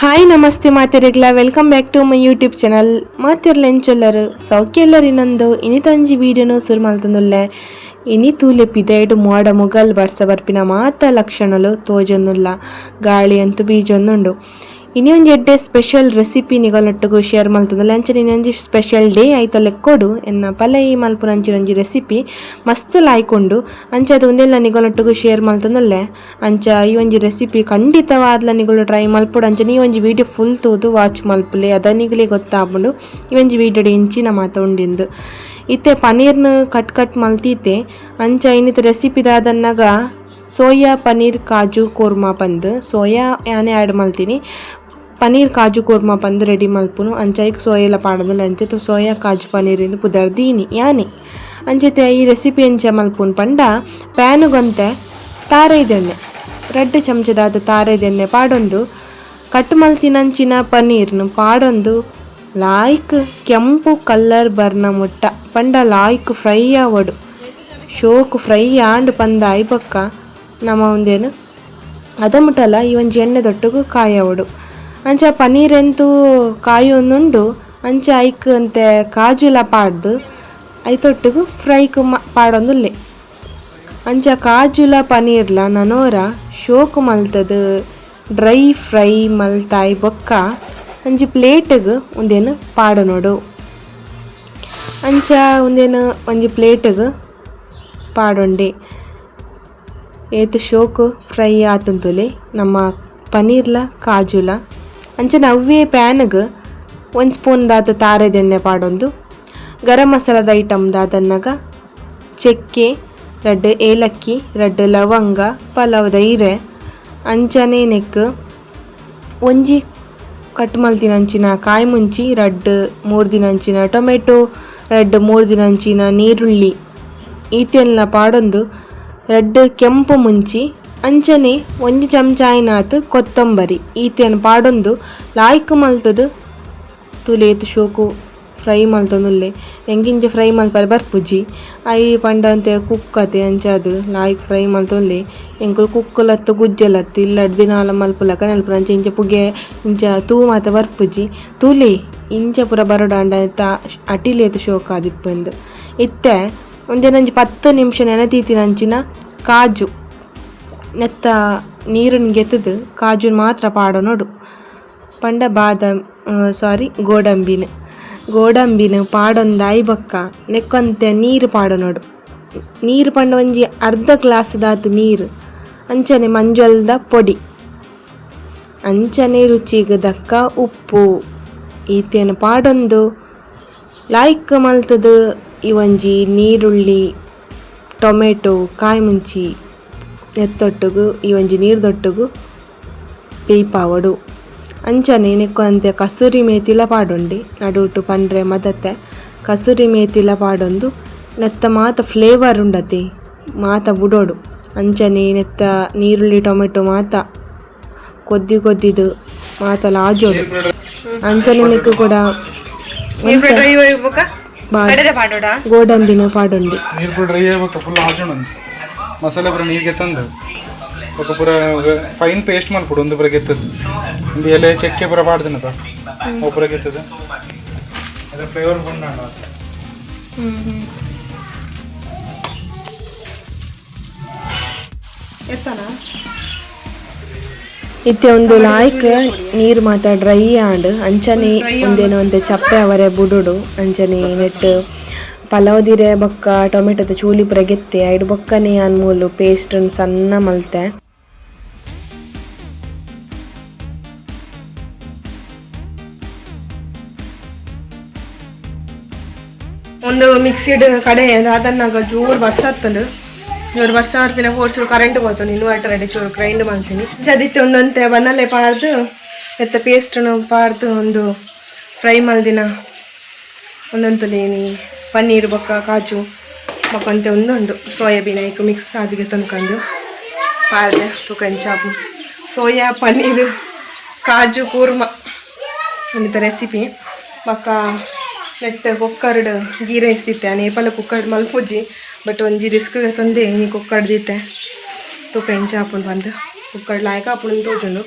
Hi ನಮಸ್ತೆ ಮಾತೆರೆಗ್ಲ, welcome back to my YouTube channel. ಮಾತೆರ್ಲ ಎಂಚೊಲ್ಲರು? ಸೌಖ್ಯಲ್ಲರಿ? ನಂದು ಇನಿತಂಜಿ ವೀಡಿಯೋನು ಸುರು ಮಲ್ತೊಂದುಲ್ಲೆ. ಇನಿ ತೂಲೆ, ಪಿದೈಡ್ ಮೋಡ ಮುಗಲ್, ಬರ್ಸ ಬರ್ಪಿನ ಮಾತ ಲಕ್ಷಣಲು ತೋಜೊಂದುಲ್ಲ. ಗಾಳಿ ಅಂತೂ ಬೀಜೊಂದುಂಡು. ಇನಿ ಒಂಜಿ ಎಡ್ಡೆ ಸ್ಪೆಷಲ್ ರೆಸಿಪಿ ನಿಗಲೊಟ್ಟುಗು ಶೇರ್ ಮಲ್ತೊಂದುಲ್ಲೆ. ಅಂಚನೆ ಇನ್ನೊಂಜಿ ಸ್ಪೆಷಲ್ ಡೇ ಐತ ಲೆಕ್ಕೊಡು ಎನ್ನ ಪಲೈ ಮಲ್ಪುನಂಚಿನೊಂಜಿ ರೆಸಿಪಿ ಮಸ್ತ್ ಲಾಯ್ಕ್ ಉಂಡು. ಅಂಚ ಅದು ಉಂದೆಲ್ಲ ನಿಗಲೊಟ್ಟುಗು ಶೇರ್ ಮಲ್ತೊಂದುಲ್ಲೆ. ಅಂಚ ಈ ಒಂಜಿ ರೆಸಿಪಿ ಖಂಡಿತವಾದ್ಲ ನಿಗುಲು ಟ್ರೈ ಮಲ್ಪೊಡು. ಅಂಚನೆ ಈ ಒಂಜಿ ವಿಡಿಯೋ ಫುಲ್ ತೂದು ವಾಚ್ ಮಲ್ಪುಲೆ, ಅದ ನಿಗಲೆ ಗೊತ್ತಾಪುಂಡು ಈ ಒಂಜಿ ವಿಡಿಯೋ ಇಂಚಿನ ಮಾತ ಉಂಡಿಂದು. ಇತ್ತೆ ಪನೀರ್ನ ಕಟ್ ಕಟ್ ಮಲ್ತೀತೆ. ಅಂಚ ಇನ್ನಿತ ರೆಸಿಪಿ ದಾದನ್ನಾಗ ಸೋಯಾ ಪನೀರ್ ಕಾಜು ಕೂರ್ಮಾ ಪಂದ್. ಸೋಯಾ ಯಾನೆ ಆ್ಯಡ್ ಮಲ್ತೀನಿ. ಪನೀರ್ ಕಾಜು ಕೂರ್ಮಾ ಪಂದ್ ರೆಡಿ ಮಲ್ಪುನು. ಅಂಚ ಐಕ್ ಸೋಯೆಲ ಪಾಡೊಂದುಲ್ಲೆ. ಅಂಚ ಸೋಯಾ ಕಾಜು ಪನೀರ್ ಇಂದ್ ಪುದರ್ ದೀನಿ ಯಾನೆ. ಅಂಚತೆ ಈ ರೆಸಿಪಿ ಎಂಚ ಮಲ್ಪುನು ಪಂಡ, ಪ್ಯಾನುಗೊಂತೆ ತಾರೈದೆಣ್ಣೆ, 2 ಚಮಚದಾತ್ ತಾರೈದೆಣ್ಣೆ ಪಾಡೊಂದು, ಕಟ್ ಮಲ್ತಿನಂಚಿನ ಪನೀರ್ನ್ ಪಾಡೊಂದು, ಲಾಯ್ಕ್ ಕೆಂಪು ಕಲರ್ ಬರ್ನ ಮುಟ್ಟ, ಪಂಡ ಲಾಯ್ಕ್ ಫ್ರೈ ಆವೊಡು. ಶೋಕು ಫ್ರೈ ಆಂಡ್ ಪಂದ್ ಆಯಿ ಬೊಕ್ಕ ನಮ ಉಂದೆನ್ ಅದ ಮುಟ್ಟಲ ಈ ಒಂಜಿ ಎಣ್ಣೆದೊಟ್ಟುಗು ಕಾಯವೊಡು. ಅಂಚ ಪನೀರ್ ಎಂತೂ ಕಾಯೊಂದುಂಡು. ಅಂಚ ಐಕ್ ಒಂತೆ ಕಾಜುಲ ಪಾಡ್ದ್ ಐತೊಟ್ಟುಗು ಫ್ರೈಕ್ ಪಾಡೊಂದುಲ್ಲೆ. ಅಂಚ ಕಾಜುಲ ಪನೀರ್ಲ ನನೋರ ಶೋಕು ಮಲ್ತದ್ ಡ್ರೈ ಫ್ರೈ ಮಲ್ತಾಯಿ ಬೊಕ್ಕ ಒಂಜಿ ಪ್ಲೇಟ್ಗ್ ಉಂದೆನ್ ಪಾಡೊನೊಡು. ಅಂಚ ಉಂದೆನ್ ಒಂಜಿ ಪ್ಲೇಟ್ಗ್ ಪಾಡೊಂಡೆ. ಏತ್ ಶೋಕು ಫ್ರೈ ಆತುಂತುಲೆ ನಮ್ಮ ಪನೀರ್ಲ ಕಾಜುಲ. ಅಂಚನೆ ಅವ್ವೇ ಪ್ಯಾನ್ಗ್ ಒಂಜಿ ಸ್ಪೂನ್ ದಾತ್ ತಾರೆದೆಣ್ಣೆ ಪಾಡೊಂದು, ಗರಂ ಮಸಾಲದ ಐಟಮ್ ದಾದನ್ನಗ ಚಕ್ಕೆ, ರಡ್ಡ್ ಏಲಕ್ಕಿ, ರಡ್ಡ್ ಲವಂಗ, ಪಲಾವ್ದ ಇರೆ, ಅಂಚನೆ ನೆಕ್ ಒಂಜಿ ಕಟ್ ಮಲ್ತಿನಂಚಿನ ಕಾಯಿ ಮುಂಚಿ, ರಡ್ಡ್ ಮೂರ್ದಿನಂಚಿನ ಟೊಮೆಟೊ, ರಡ್ಡ್ ಮೂರ್ದಿನಂಚಿನ ನೀರುಳ್ಳಿ ಈತೆನ್ಲ ಪಾಡೊಂದು, ರಡ್ಡ್ ಕೆಂಪು ಮುಂಚಿ, ಅಂಚನೆ ಒಂಜಿ ಚಮಚ ಆಯಿನಾತ್ ಕೊತ್ತಂಬರಿ ಈತೆನ್ ಪಾಡೊಂದು ಲಾಯ್ಕ್ ಮಲ್ತುದು. ತೂಲೆ, ಏತ್ ಶೋಕು ಫ್ರೈ ಮಲ್ತೊಂದುಲ್ಲೆ. ಎಂಕ್ ಇಂಚ ಫ್ರೈ ಮಲ್ಪರೆ ಬರ್ಪುಜಿ. ಅಯ್ ಪಂಡ ಒಂತೆ ಕುಕ್ ಅತೆ, ಅಂಚಾದ್ ಲಾಯ್ಕ್ ಫ್ರೈ ಮಲ್ತೊಂದುಲ್ಲೆ. ಎಂಕುಲು ಕುಕ್ಕುಲತ್ತ್ ಗುಜ್ಜಲತ್ತ್, ಇಲ್ಲಡ್ ದಿನಾಲ ಮಲ್ಪುಲಕ ನಲ್ಪುನ. ಅಂಚ ಇಂಚ ಪುಗೆ ಇಂಚ ತೂ ಮಾತ ಬರ್ಪುಜಿ. ತೂಲೆ, ಇಂಚ ಪೂರ ಬರೊಡಾಂಡ ಐತ ಅಟಿಲ್ ಏತ್ ಶೋಕು ಆದಿಪ್ಪುಂದು. ಇತ್ತೆ ಉಂದೆನ್ ಒಂಜಿ 10 ನಿಮಿಷ ನೆನದೀತಿನಂಚಿನ ಕಾಜು, ನೆತ್ತ ನೀರುನ್ ಗೆತ್ತುದು ಕಾಜುನ್ ಮಾತ್ರ ಪಾಡೊನೊಡು. ಪಂಡ ಬಾದಾಮ್, ಸಾರಿ, ಗೋಡಂಬಿನ್. ಗೋಡಂಬಿನ್ ಪಾಡೊಂದು ಬೊಕ್ಕ ನೆಕ್ಕೊಂತೆ ನೀರು ಪಾಡೊನೊಡು. ನೀರು ಪಂಡ ಒಂಜಿ ಅರ್ಧ ಗ್ಲಾಸ್ ದಾತ್ ನೀರು. ಅಂಚನೆ ಮಂಜೊಲ್ದ ಪೊಡಿ, ಅಂಚನೆ ರುಚಿಗ್ ದಕ್ಕ ಉಪ್ಪು ಈತೆನ್ ಪಾಡೊಂದು ಲಾಯ್ಕ್ ಮಲ್ತುದು, ಈ ಒಂಜಿ ನೀರುಳ್ಳಿ, ಟೊಮೆಟೊ, ಕಾಯಿ ಮುಂಚಿ ನೆತ್ತೊಟ್ಟುಗು ಈ ಒಂಜಿ ನೀರ್ದೊಟ್ಟುಗು ಬೇಯ್ಪಾವೊಡು. ಅಂಚನೆ ನೆಕ್ಕೊಂತೆ ಕಸೂರಿ ಮೇಥಿಲ ಪಾಡೊಂಡಿ. ನಡುಟು ಪಂಡ್ರೆ ಮದತೆ. ಕಸೂರಿ ಮೇಥಿಲ ಪಾಡೊಂದು ನೆತ್ತ ಮಾತ ಫ್ಲೇವರ್ ಉಂಡತೆ ಮಾತ ಬುಡೊಡು. ಅಂಚನೆ ನೆತ್ತ ನೀರುಳ್ಳಿ, ಟೊಮೆಟೊ ಮಾತ ಕೊದ್ದಿ ಕೊದ್ದಿದು ಮಾತಲ ಆಜೋಡು. ಅಂಚನೆ ನೆಕ್ಕು ಕೂಡ ಗೋಡಂಬಿನ ಪಾಡೊಂಡಿ. ನೀರು ಪೂರ ಡ್ರೈ ಆಗ್ಬೇಕು, ಫುಲ್ ಆಜೋಣ. ಮಸಾಲೆ ಪೂರ ನೀರಿಗೆ ತಂದು ಬೊಕ ಪೂರ ಫೈನ್ ಪೇಸ್ಟ್ ಮಲ್ಪೊಡು. ಒಂದು ಪೂರ ಗೆತ್ತದು, ಒಂದು ಎಲೆ ಚಕ್ಕೆ ಪೂರ ಪಾಡ್ದಿನತ, ಅವು ಪೂರ ಗೆತ್ತದು, ಅದ್ರ ಫ್ಲೇವರ್ ಬಂದಾಂಡ. ಎತ್ತನ. ಇತ್ತೆ ಒಂದು ಲಾಯ್ಕ್ ನೀರು ಮಾತ ಡ್ರೈ ಆಂಡ್. ಅಂಚನೆ ಒಂದೇನೋ ಒಂತೆ ಚಪ್ಪೆ ಅವರೆ ಬುಡುಡು. ಅಂಚನೆ ನೆಟ್ ಪಲಾವ್ದಿರೆ ಬೊಕ್ಕ ಟೊಮೆಟೊದ ಚೂಲಿ ಪೂರ ಗೆತ್ತೆ. ಐಡ್ ಬೊಕ್ಕನೆ ಯಾನ್ ಮೂಲು ಪೇಸ್ಟ್ ಸಣ್ಣ ಮಲ್ತೆ. ಒಂದು ಮಿಕ್ಸಿಡ್ ಕಡೆ ಅದನ್ನಾಗ ಜೋರು ಬರ್ಸ ಹತ್ತಂಡು. ಜೋರು ಬರ್ಸ ಬರ್ಪಿನ ಫೋರ್ಸ್ ಕರೆಂಟ್ ಹೋಯ್ತು. ಇನ್ವರ್ಟರ್ ಅಡಿ ಚೂರು ಗ್ರೈಂಡ್ ಮಾಡ್ತೀನಿ. ಜದಿತ್ತೆ ಒಂದೊಂತೆ ಬನ್ನಲ್ಲೇ ಪಾಡ್ದು, ಎತ್ತ ಪೇಸ್ಟನ್ನು ಪಾಡ್ದು, ಒಂದು ಫ್ರೈ ಮಲ್ದಿನ ಒಂದೊಂದು ಪನ್ನೀರ್ ಬೊಕ್ಕ ಕಾಜು ಬೊಕ್ಕ ಅಂತೆ ಒಂದುಂಡು ಸೋಯಾಬೀನ್ ಐಕ್ ಮಿಕ್ಸ್ ಆದಿಗೆ ತುನ್ಕಂದು ಪಾಡ್ದೆ. ತೂಕ ಚಾಪು. ಸೋಯಾ ಪನ್ನೀರ್ ಕಾಜು ಕೂರ್ಮ ಒಂದಿತ್ತ ರೆಸಿಪಿ. ಬೊಕ್ಕ ನೆಟ್ ಕುಕ್ಕರ್ಡ್ ಗೀ ರೈಸ್ ದಿತ್ತೆ. ನೇಪಲ ಕುಕ್ಕರ್ಡ್ ಮಲ್ಪುಜಿ, ಬಟ್ ಒಂಜಿ ರಿಸ್ಕ್ ತಂದೆ ಇನಿ ಕುಕ್ಕರ್ಡ್ ದಿತ್ತೆ. ತೂಕ ಎಂಚ ಆಪುಂಡು ಬಂದು. ಕುಕ್ಕರ್ಡ್ ಲಾಯ್ಕ್ ಆಪುಂಡು ತೋಜುಂಡು.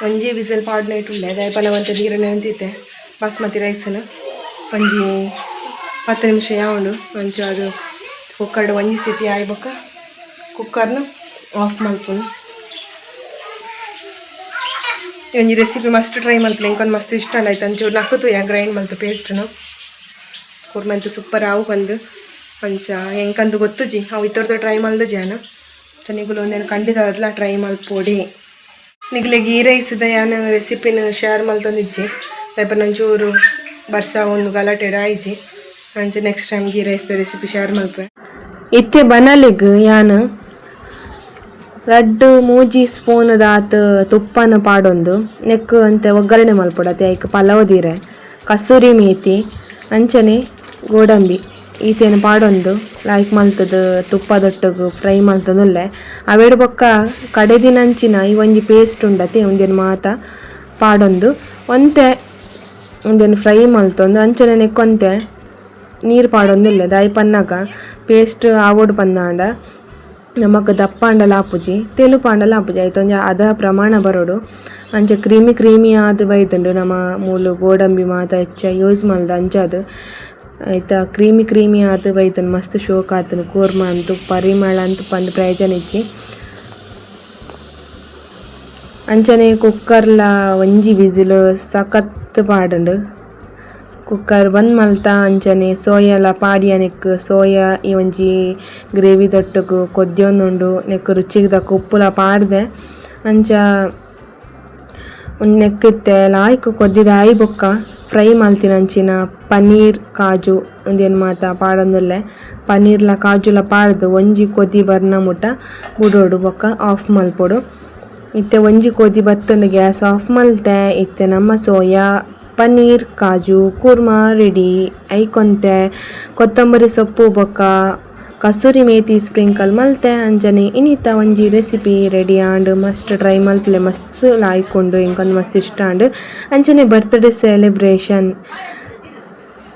ಒಂಜಿ ವಿಸಿಲ್ ಪಾಡ್ನ ಇಟ್ಟುಳ್ಳೆ ದಾಯಪನವಂತ ನೀರನ್ನ ಅಂತಿತ್ತೆ ಬಾಸ್ಮತಿ ರೈಸನ್ನು ಒಂಜಿ 10 ನಿಮಿಷ ಯಾವುಂಡು ಒಂಚು ಅದು ಕುಕ್ಕರ್ಡ್ ಒಂಜಿ ಸಿಟಿ ಆಯ್ಬೊಕ್ಕ ಕುಕ್ಕರ್ನ ಆಫ್ ಮಲ್ಪುನು. ಒಂಜಿ recipe must try ಮಲ್ಪಲೆ ಇಂಕೊಂದು ಮಸ್ತ್ ಇಷ್ಟ ಆಯ್ತು ಅಂಚೂರು ನಕ್ಕುತು ಯಾ ಗ್ರೈಂಡ್ ಮಲ್ತು ಪೇಸ್ಟ್ನು ಕೂರ್ಮ ಅಂತೂ ಸೂಪರ್ ಆವು ಬಂದು ಅಂಚ ಎಂಕಂದು ಗೊತ್ತುಜಿ ಅವು ಇತ್ತೊರ್ದು ಟ್ರೈ ಮಲ್ದು ಜಾನ ನಿಗುಲು ಒಂದೇನು ಖಂಡಿತ ಅದಲ್ಲ ಟ್ರೈ ಮಲ್ಪೊಡಿ. ನಿಗ್ಲೆ ಗೀ ರೈಸ್ದ ಯಾನ ರೆಸಿಪಿನ ಶೇರ್ ಮಲ್ತೊಂದಿಜ್ಜಿ ದಯಪ ನಂಚೂರು ಬರ್ಸ ಒಂದು ಗಲಾಟೆ ಆಯ್ಜಿ ಅಂಚ ನೆಕ್ಸ್ಟ್ ಟೈಮ್ ಗೀ ರೈಸ್ದ ರೆಸಿಪಿ ಶೇರ್ ಮಲ್ಪೆ. ಇತ್ತೆ ಬನಲಿಗ್ ಯಾನ ರಡ್ಡು ಮೂಜಿ ಸ್ಪೂನ್ ದಾತ್ ತುಪ್ಪನ ಪಾಡೊಂದು ನೆಕ್ ಅಂತೆ ಒಗ್ಗರಣೆ ಮಲ್ಪೊಡತೆ ಐಕ್ ಪಲಾವ್ ದೀರೆ ಕಸೂರಿ ಮೇತಿ ಅಂಚನೆ ಗೋಡಂಬಿ ಈತೇನು ಪಾಡೊಂದು ಲೈಕ್ ಮಲ್ತದ ತುಪ್ಪದೊಟ್ಟುಗು ಫ್ರೈ ಮಲ್ತದುಲ್ಲೆ ಅವೆಡು ಬೊಕ್ಕ ಕಡೆದಿನಂಚಿನ ಈ ಒಂಜಿ ಪೇಸ್ಟ್ ಉಂಡತೆ ಒಂದೇನು ಮಾತ ಪಾಡೊಂದು ಒಂತೆ ಒಂದೇನು ಫ್ರೈ ಮಲ್ತೊಂದು ಅಂಚನೆ ನೆಕ್ಕೊಂತೆ ನೀರು ಪಾಡೊಂದುಲ್ಲೆ ದಾಯಿ ಪನ್ನಾಗ ಪೇಸ್ಟ್ ಆವೊಡು ಪಂದಾಂಡ ನಮಕ್ ದಪ್ಪ ಆಂಡಲ ಆಪುಜಿ ತೆಲುಪು ಆಂಡಲ ಆಪುಜಿ ಐತೊಂಜಿ ಅದ ಪ್ರಮಾಣ ಬರೋಡು ಅಂಚ ಕ್ರೀಮಿ ಕ್ರೀಮಿ ಆದ್ ಬೈದುಂಡು ನಮ ಮೂಲು ಗೋಡಂಬಿ ಮಾತ ಹೆಚ್ಚ ಯೂಸ್ ಮಲ್ದ ಅಂಚಾದ್ ಐತ ಕ್ರೀಮಿ ಕ್ರೀಮಿ ಆದ್ ಬೈದುಂಡು ಮಸ್ತ್ ಶೋಕ್ ಆತುಂಡು ಕೂರ್ಮ ಅಂತು ಪರಿಮಳ ಅಂತು ಪಂದ್ ಪ್ರಯೋಜನ ಇಜ್ಜಿ. ಅಂಚನೆ ಕುಕ್ಕರ್ಲ ಒಂಜಿ ವಿಸಿಲ್ ಸಖತ್ ಪಾಡುಂಡು ಕುಕ್ಕರ್ ಬಂದ್ ಮಲ್ತ ಅಂಚನೆ ಸೋಯಾಲ ಪಾಡಿಯ ನೆಕ್ ಸೋಯಾ ಈ ಒಂಜಿ ಗ್ರೇವಿ ದೊಟ್ಟುಗು ಕೊದ್ಯೊಂದುಂಡು ನೆಕ್ ರುಚಿಗ್ ದಕ್ಕ ಉಪ್ಪುಲ ಪಾಡ್ದೆ ಅಂಚ ಒಂಜಿ ನೆಕ್ ಇತ್ತೆ ಲಾಯ್ಕ್ ಕೊದ್ದಿದ ಆಯಿ ಬೊಕ್ಕ ಫ್ರೈ ಮಲ್ತಿನ ಅಂಚಿನ ಪನ್ನೀರ್ ಕಾಜು ಉಂದೆನ್ ಮಾತ ಪಾಡೊಂದುಲ್ಲೆ ಪನ್ನೀರ್ಲ ಕಾಜುಲ ಪಾಡ್ದು ಒಂಜಿ ಕೊದಿ ಬರ್ನ ಮುಟ ಬುಡೊಡು ಬೊಕ್ಕ ಆಫ್ ಮಲ್ಪೊಡು. ಇತ್ತೆ ಒಂಜಿ ಕೊದಿ ಬತ್ತುಂಡು ಗ್ಯಾಸ್ ಆಫ್ ಮಲ್ತೆ ಇತ್ತೆ ನಮ್ಮ ಸೋಯಾ ಪನ್ನೀರ್ ಕಾಜು ಕೂರ್ಮಾ ರೆಡಿ. ಐಕೊಂತೆ ಕೊತ್ತಂಬರಿ ಸೊಪ್ಪು ಬೊಕ್ಕ ಕಸೂರಿ ಮೇಥಿ ಸ್ಪ್ರಿಂಕಲ್ ಮಲ್ತೆ ಅಂಚನೆ ಇನ್ನಿತ ಒಂಜಿ recipe ready and must try ಮಲ್ಪಲೆ ಮಸ್ತ್ ಲಾಯ್ಕ್ ಇಂಕೊಂದು ಮಸ್ತ್ ಇಷ್ಟ ಆಂಡ್. ಅಂಚನೆ ಬರ್ತ್ಡೇ ಸೆಲೆಬ್ರೇಷನ್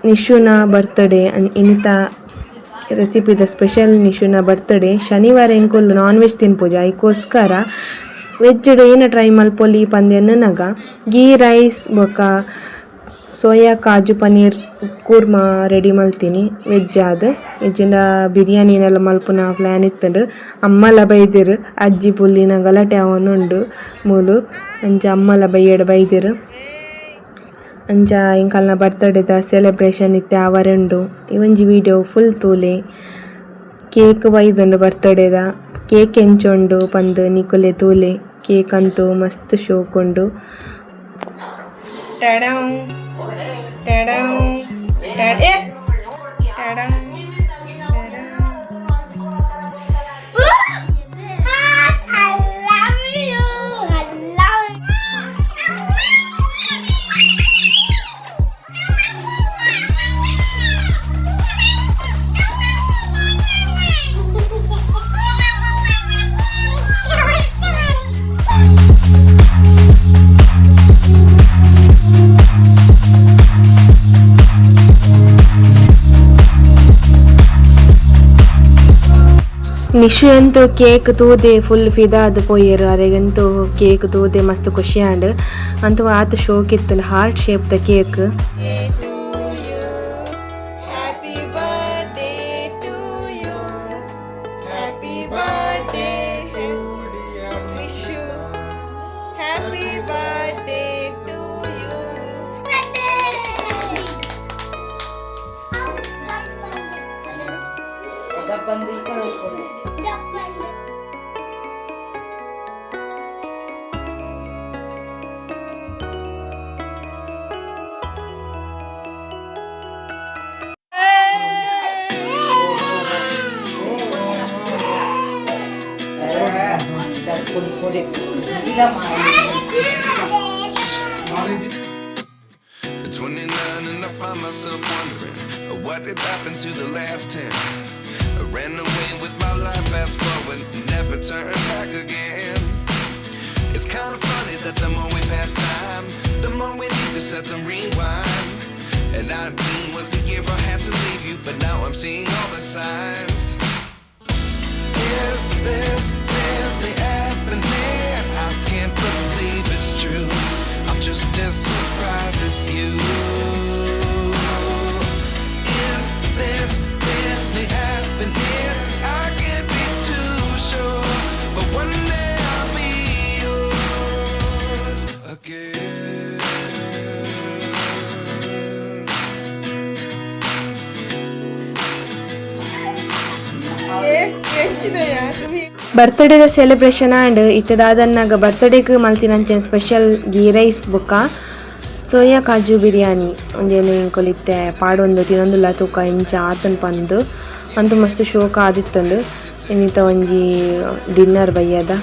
ನಿಶುನ ಬರ್ತ್ಡೇ ಇನ್ನಿತ ರೆಸಿಪಿದ ಸ್ಪೆಷಲ್ ನಿಶುನ ಬರ್ತ್ಡೇ ಶನಿವಾರ ಎಂಕುಲು ನಾನ್ ವೆಜ್ ತಿನ್ಪುಜ ಐಕೋಸ್ಕರ ವೆಜ್ ಏನ ಟ್ರೈ ಮಲ್ಪೊಲಿ ಪಂದೆನ್ನಗ ಗೀ ರೈಸ್ ಬೊಕ್ಕ ಸೋಯಾ ಕಾಜು ಪನ್ನೀರ್ ಕೂರ್ಮ ರೆಡಿ ಮಲ್ತೀನಿ ವೆಜ್ ಆದ್ ವೆಜ್ಜಿಂದ ಬಿರಿಯಾನಿನೆಲ್ಲ ಮಲ್ಪುನ ಪ್ಲ್ಯಾನ್ ಇತ್ತುಂಡು ಅಮ್ಮಲ ಬೈದೆರ್ ಅಜ್ಜಿ ಪುಲ್ಲಿನ ಗಲಾಟೆ ಆವೊಂದುಂಡು ಮೂಲು ಅಂಚ ಅಮ್ಮಲ ಬೈಯಡ್ ಬೈದೆರ್ ಅಂಚ ಎಂಕಲ್ನ ಬರ್ತ್ಡೇದ ಸೆಲೆಬ್ರೇಷನ್ ಇತ್ತೆ ಆವರೆ ಉಂಡು. ಈ ಒಂಜಿ ವಿಡಿಯೋ ಫುಲ್ ತೂಲೆ ಕೇಕ್ ಬೈದುಂಡು ಬರ್ತ್ಡೇದ ಕೇಕ್ ಎಂಚ ಉಂಡು ಪಂದ್ ನಿಕುಲೆ ತೂಲೆ ಕೇಕ್ ಅಂತೂ ಮಸ್ತ್ ಶೋಕ್ ಉಂಡು. I love you. I love Nishu ಅಂತೂ ಕೇಕ್ ತೂದೆ ಫುಲ್ ಫಿದಾ ಆದ್ ಪೋಯೆರ್ ಅರೆಗಂತೂ ಕೇಕ್ ತೂದೆ ಮಸ್ತ್ ಖುಷಿ ಆಂಡ್ ಅಂತೂ ಆತ್ ಶೋಕ್ ಇತ್ತುಂಡು heart shape the cake. Happy birthday to you. Happy birthday, Nishu. Happy birthday to you. At 29 and I find myself wondering what did happen to the last 10. I ran away with my life, fast forward, never turn back again. It's kind of funny that the more we pass time, the more we need to set the rewind. And 19 was the year I had to leave you, but now I'm seeing all the signs. Is this really happening? I can't believe it's true. ಬರ್ತ್ಡೇದ celebration ಆಂಡ್. ಇತ್ತೆ ದಾದನ್ನಾಗ ಬರ್ತ್ಡೇಗ್ ಮಲ್ತಿನಂಚಿನ special ghee rice ಬೊಕ್ಕ soya kaju biryani ಒಂದೇನು ಎಂಕುಲು ಇತ್ತೆ ಪಾಡೊಂದು ತಿನೊಂದುಲ್ಲ. ತೂಕ ಇಂಚ ಆತನ್ ಪಂದ್. ಅಂತು ಮಸ್ತ್ ಶೋಕ ಆದಿತ್ತುಂಡು. ಇನ್ನಿತ ಒಂಜಿ ಡಿನ್ನರ್ ಬಯ್ಯದ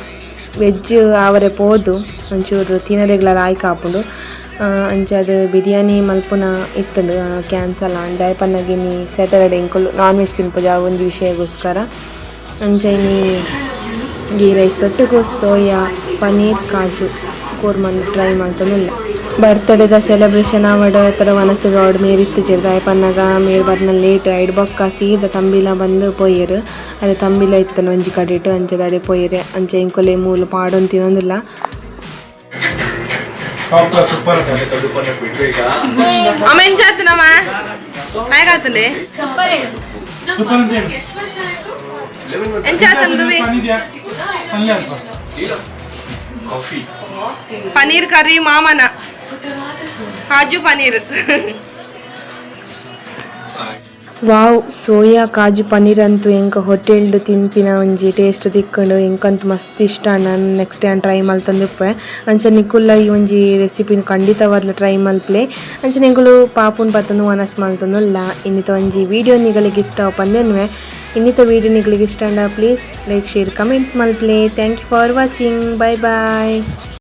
ವೆಜ್ ಆವರೆ ಪೋದು ಒಂಚೂರು ತಿನರೆಗ್ಲ ಲಾಯ್ಕ್ ಆಪುಂಡು. ಅಂಚಾದ್ ಬಿರಿಯಾನಿ ಮಲ್ಪುನ ಇತ್ತುಂಡು, ಕ್ಯಾನ್ಸಲ್ ಆಂಡ್. ದಾಯೆ ಪನ್ನಗ ಇನಿ ಸ್ಯಾಟರ್ಡೆ, ಎಂಕುಲು ನಾನ್ ವೆಜ್ ತಿನ್ಪುಜ, ಆ ಒಂಜಿ ವಿಷಯಗೋಸ್ಕರ. ಅಂಚ ಇನಿ ಗೀ ರೈಸ್ ತೊಟ್ಟುಗು ಸೋಯಾ ಪನೀರ್ ಕಾಜು ಕೂರ್ಮನ್ ಟ್ರೈ ಮಲ್ತೊಂದುಲ್ಲೆ. ಬರ್ತ್ಡೇದ ಸೆಲೆಬ್ರೇಷನ್ ಆವಡ್ ಅತ್ತ್ಡ ವನಸುಗ್ ಆವಡ್ ಮೇರ್ ಇತ್ತಿಜೆರ್. ದಾಯೆ ಪನ್ನಗ ಮೇರ್ ಬರ್ನ ಲೇಟ್. ಐಡ್ ಬೊಕ್ಕ ಸೀದ ತಂಬಿಲ ಬಂದ್ ಪೋಯೆರ್. ಅರೆ ತಂಬಿಲ ಇತ್ತುಂಡು ಒಂಜಿ ಕಡೆಟ್, ಅಂಚ ದಾಡೆ ಪೋಯೆರ್. ಅಂಚ ಎಂಕುಲೆ ಮೂಲು ಪಾಡೊಂದು ತಿನೊಂದುಲ್ಲ. Top class, super. ಅಮ್ಮ, ಎಂಚ ಆತನಮ್ಮ? ಹೇಗಾತಂಡೆ? ಸೂಪರ್. ಸೂಪರ್ ಅಂತ ಹೇಳಿ. ಎಂಚ ಆತಂದುವೆ? ಪನಿದ್ಯಾ ಅಲ್ಲೇ ಅಲ್ಪ. ಪನೀರ್ ಕರಿ ಮಾಮನ ಕಾಜು ಪನೀರ್. ವಾವ್, ಸೋಯಾ ಕಾಜು ಪನ್ನೀರ್ ಅಂತೂ ಎಂಕ ಹೋಟೆಲ್ಡ್ ತಿನ್ಪಿನ ಒಂಜಿ ಟೇಸ್ಟ್ ತಿಕ್ಕುಂಡು. ಎಂಕಂತೂ ಮಸ್ತ್ ಇಷ್ಟ. ನಾನು ನೆಕ್ಸ್ಟ್ ಟೈಮ್ ಟ್ರೈ ಮಲ್ತೊಂದಿಪ್ಪೆ. ಅಂಚ ನಿಕುಲ್ಲ ಈ ಒಂಜಿ ರೆಸಿಪಿನ್ ಖಂಡಿತವಾದ್ಲ ಟ್ರೈ ಮಲ್ಪಲೆ. ಅಂಚನೆ ಎಂಕುಲು ಪಾಪುನ್ ಪತ್ತೊಂದು ವನಸ್ ಮಲ್ತೊಂದುಲ್ಲ. ಇನ್ನಿತ ಒಂಜಿ ವೀಡಿಯೋ ನಿಗಳಿಗೆ ಇಷ್ಟ ಪಂದೆನ್ವೆ. ಇನ್ನಿತ ವೀಡಿಯೋ ನಿಗಳಿಗೆ ಇಷ್ಟ ಆಂಡ ಪ್ಲೀಸ್ ಲೈಕ್, ಶೇರ್, ಕಮೆಂಟ್ ಮಲ್ಪಲೆ. Thank you for watching. Bye bye.